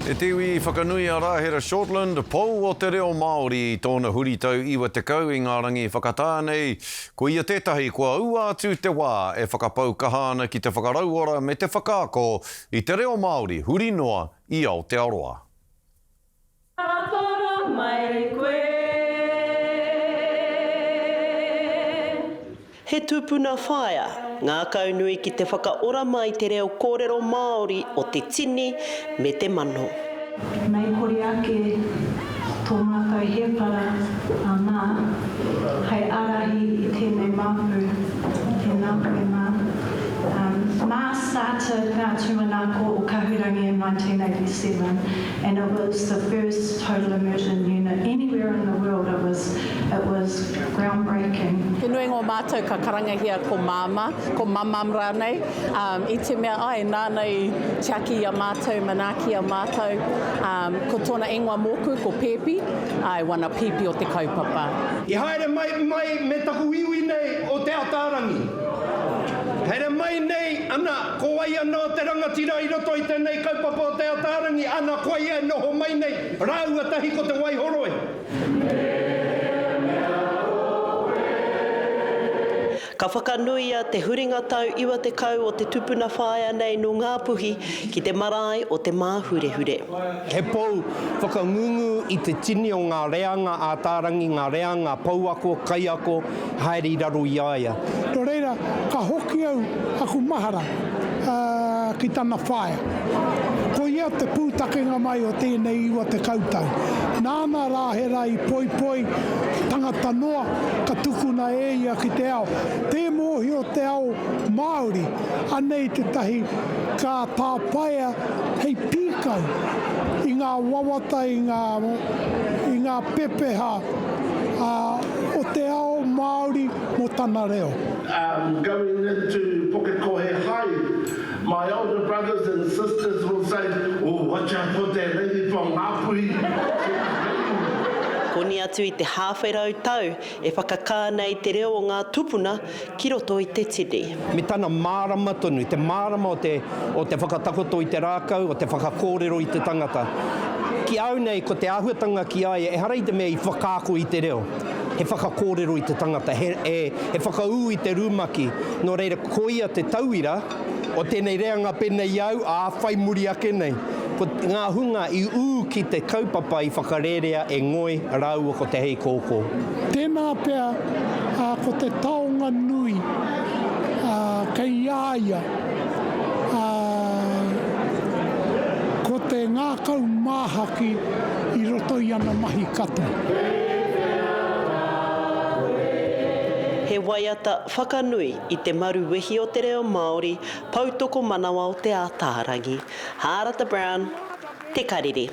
E te iwi i whakanui a Rahera Shortland, pou o te reo Māori i tōna huritau 90 i ngā rangi whakatā nei, ko ia tētahi kua aua atu te wā e whakapau kaha ana ki te whakarauora me te whakaako i te reo Māori huri noa i Aotearoa. Ka toro mai koe. He tupuna whaea, ngākaunui ki te whakaora mai te reo kōrero Māori o te tini me te mano. Mei kore ake tō mātou hēpara a Mā hei ārahi i tēnei māpu, tēnā koe Mā. Mā started Ngā Tūmanako o Kahurangi in 1987 and it was the first total immersion unit anywhere in the world, it was, it was groundbreaking. Te nuinga o mātou ka karangahia ko Māmā, ko Mamam rānei, i te mea āe, nāna i tiaki i a mātou, manaaki i a mātou. Ko tōna ingoa mōku, ko Pēpi, āe, wana pīpi o te kaupapa. I haere mai mai me taku iwi nei o Te Ataarangi. Haere mai nei, ana, ko wai anō te rangatira i roto i tēnei kaupapa o Te Ataarangi, ana, koia e noho mai nei, rāua tahi ko Te Waihoroi. Ka whakanuia te huringa tau 90 o te tupuna whaea nei nō Ngāpuhi ki te marae o Te Māhurehure. He pou whakangungu i te tini o ngā reanga ātārangi, ngā reanga pouako, kaiako, haere i raro i a ia. Nō reira, ka hoki au aku mahara ki tana whaea. Ko ia te pūtakenga mai o tēnei 90 tau. Nāna rā he rā i poipoi tangata noa ka tukuna e ia ki te ao. Tē mōhio te ao Māori, anei tētahi ka tāpaea hei pīkau i ngā wawata, i ngā, i ngā pepeha o te ao Māori mō tana reo. Um going into Pukekohe High, my older brothers and sisters will say, oh watch out for that lady from Ngāpuhi, she's mean. Koni atu i te hāwherau tau e whakakā nei te reo o ngā tupuna ki roto i te tini. Me tana mārama tonu, te mārama o te, o te whakatakoto i te rākau, o te whakakōrero i te tangata. Ki a au nei, ko te āhuatanga ki a ia, ehara i te mea i whakaako i te reo, he whakakōrero i te tangata, he, he, he whakaū i te rumaki. Nō reira, koia te tauira o tēnei reanga pēnei i a au, ā, whai muri ake nei. Ko ngā hunga i ū ki te kaupapa i whakarērea e Ngoi rāua ko Te Heikōkō. Tēnā pea ko te taonga nui kei a ia ko te ngākau māhaki i roto i ana mahi katoa. He waiata whakanui i te maruwehi o te reo Māori, poutokomanawa o Te Ātaarangi. Hārata Brown, Te Karere.